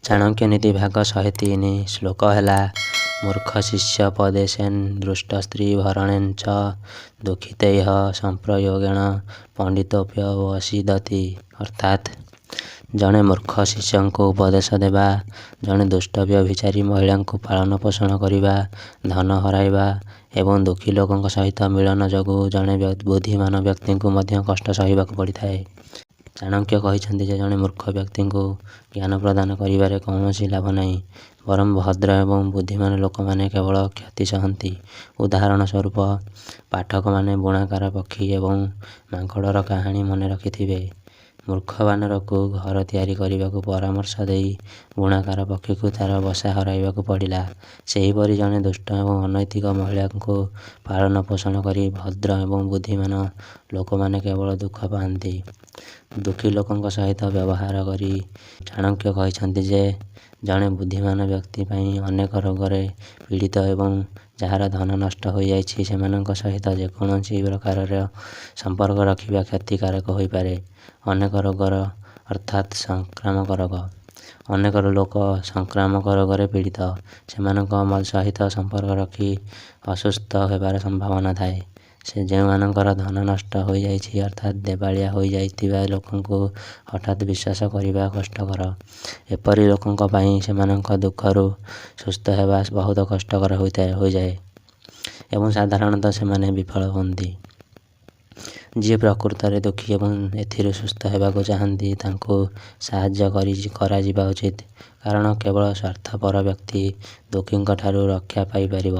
ଚାଣକ୍ୟ ନୀତି ଭାଗ 103 ଶ୍ଲୋକ ହେଲା, ମୂର୍ଖ ଶିଷ୍ୟୋପଦେଶେନ ଦୁଷ୍ଟ ସ୍ତ୍ରୀ ଭରଣେନ ଚ ଦୁଃଖିତୈଃ ସଂପ୍ରୟୋଗେଣ ପଣ୍ଡିତୋପ୍ୟବସିଦତି। ଅର୍ଥାତ୍, ଜଣେ ମୂର୍ଖ ଶିଷ୍ୟଙ୍କୁ ଉପଦେଶ ଦେବା, ଜଣେ ଦୁଷ୍ଟ ବ୍ୟଭିଚାରୀ ମହିଳାଙ୍କୁ ପାଳନପୋଷଣ କରିବା, ଧନ ହରାଇବା ଏବଂ ଦୁଃଖୀ ଲୋକଙ୍କ ସହିତ ମିଳନ ଯୋଗୁଁ ଜଣେ ବୁଦ୍ଧିମାନ ବ୍ୟକ୍ତିଙ୍କୁ ମଧ୍ୟ କଷ୍ଟ ସହିବାକୁ ପଡ଼ିଥାଏ। ଚାଣକ୍ୟ କହିଛନ୍ତି ଯେ ଜଣେ ମୂର୍ଖ ବ୍ୟକ୍ତିଙ୍କୁ ଜ୍ଞାନ ପ୍ରଦାନ କରିବାରେ କୌଣସି ଲାଭ ନାହିଁ, ବରଂ ଭଦ୍ର ଏବଂ ବୁଦ୍ଧିମାନ ଲୋକମାନେ କେବଳ କ୍ଷତି ସହନ୍ତି। ଉଦାହରଣ ସ୍ୱରୂପ, ପାଠକମାନେ ବୁଣାକାର ପକ୍ଷୀ ଏବଂ ମାଙ୍କଡ଼ର କାହାଣୀ ମନେ ରଖିଥିବେ। ମୂର୍ଖ ବାନରକୁ ଘର ତିଆରି କରିବାକୁ ପରାମର୍ଶ ଦେଇ ବୁଣାକାର ପକ୍ଷୀକୁ ତା'ର ବସା ହରାଇବାକୁ ପଡ଼ିଲା, ସେହିପରି ଜଣେ ଦୁଷ୍ଟ ଏବଂ ଅନୈତିକ ମହିଳାଙ୍କୁ ପାଳନପୋଷଣ କରି ଭଦ୍ର ଏବଂ ବୁଦ୍ଧିମାନ ଲୋକମାନେ କେବଳ ଦୁଃଖ ପାଆନ୍ତି। ଦୁଃଖୀ ଲୋକଙ୍କ ସହିତ ବ୍ୟବହାର କରି ଚାଣକ୍ୟ କହିଛନ୍ତି ଯେ ଜଣେ ବୁଦ୍ଧିମାନ ବ୍ୟକ୍ତି ପାଇଁ ଅନେକ ରୋଗରେ ପୀଡ଼ିତ ଏବଂ ଯାହାର ଧନ ନଷ୍ଟ ହୋଇଯାଇଛି ସେମାନଙ୍କ ସହିତ ଯେକୌଣସି ପ୍ରକାରର ସମ୍ପର୍କ ରଖିବା କ୍ଷତିକାରକ ହୋଇପାରେ। ଅନେକ ରୋଗର ଅର୍ଥାତ୍ ସଂକ୍ରାମକ ରୋଗ। ଅନେକ ଲୋକ ସଂକ୍ରାମକ ରୋଗରେ ପୀଡ଼ିତ। ସେମାନଙ୍କ ସହିତ ସମ୍ପର୍କ ରଖି ଅସୁସ୍ଥ ହେବାର ସମ୍ଭାବନା ଥାଏ। ସେ ଯେଉଁମାନଙ୍କର ଧନ ନଷ୍ଟ ହୋଇଯାଇଛି ଅର୍ଥାତ୍ ଦେବାଳିଆ ହୋଇଯାଇଥିବା ଲୋକଙ୍କୁ ହଠାତ୍ ବିଶ୍ୱାସ କରିବା କଷ୍ଟକର। ଏପରି ଲୋକଙ୍କ ପାଇଁ ସେମାନଙ୍କ ଦୁଃଖରୁ ସୁସ୍ଥ ହେବା ବହୁତ କଷ୍ଟକର ହୋଇଯାଏ ଏବଂ ସାଧାରଣତଃ ସେମାନେ ବିଫଳ ହୁଅନ୍ତି। ଯିଏ ପ୍ରକୃତରେ ଦୁଃଖୀ ଏବଂ ଏଥିରୁ ସୁସ୍ଥ ହେବାକୁ ଚାହାଁନ୍ତି ତାଙ୍କୁ ସାହାଯ୍ୟ କରାଯିବା ଉଚିତ, କାରଣ କେବଳ ସ୍ୱାର୍ଥପର ବ୍ୟକ୍ତି ଦୁଃଖୀଙ୍କଠାରୁ ରକ୍ଷା ପାଇପାରିବ।